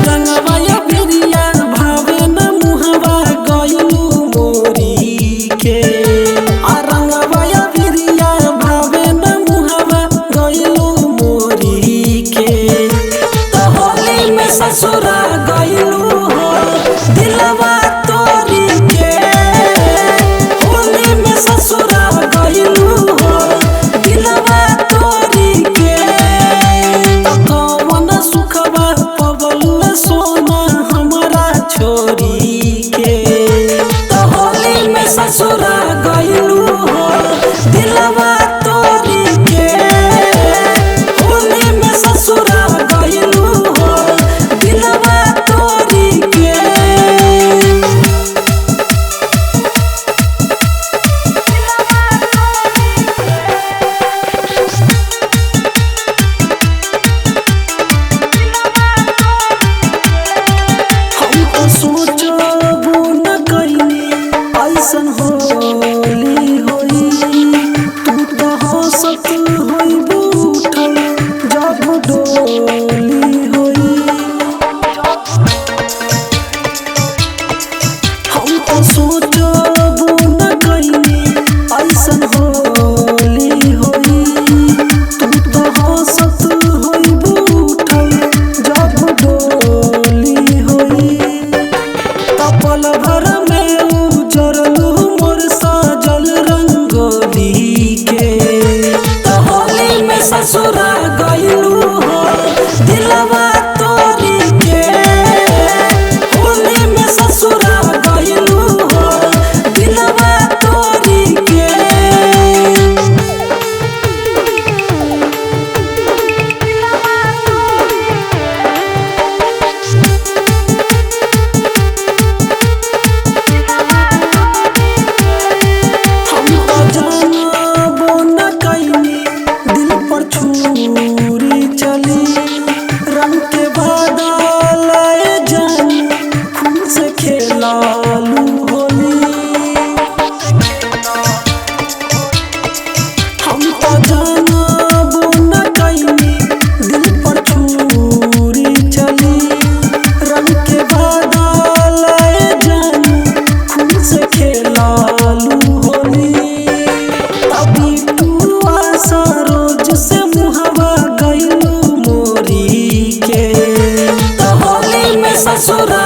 रंगवा बिरिया भावे न मुहवा गइलू मोरी के। आ रंगवा बिरिया भावे न मुहवा गइलू मोरी के। तो होली में ससुरा गइलू हो दिलवा तोरी के। होली में ससुरा गइलू हो दिलवा तोरी के। कवन सुखवा पवल सोना हमरा छोरी के। तो होली में ससुरा गइलू हो दिलवा तोरी के। होली में ससुरा गइलू हो दिलवा तोरी के। हम तो सोचबो न कइनी ऐसन होली होई। तू तो हंसत होइबू उठल जब डोली होई। हम तो सोचबो न कइनी ऐसन होली होई। तू तो हंसत होइबू उठल जब डोली होई। तपल भर में उजरलू मोर साजल रंगोली के। तो होली में ससुरा गइलू हो दिलवा तोरी के। होली में ससुरा गइलू हो दिलवा तोरी के। हम तो जानबो न कइनी दिल पर छुरी चली। रंग के बादल आए जानी खून से खेलालू होली। हम तो जानबो न कइनी दिल पर छुरी चली। रंग के बादल आए जानी खून से खेलालू होली। अभी तू आशा रोज से मुहवा गइलू मोरी के। तो होली में ससुरा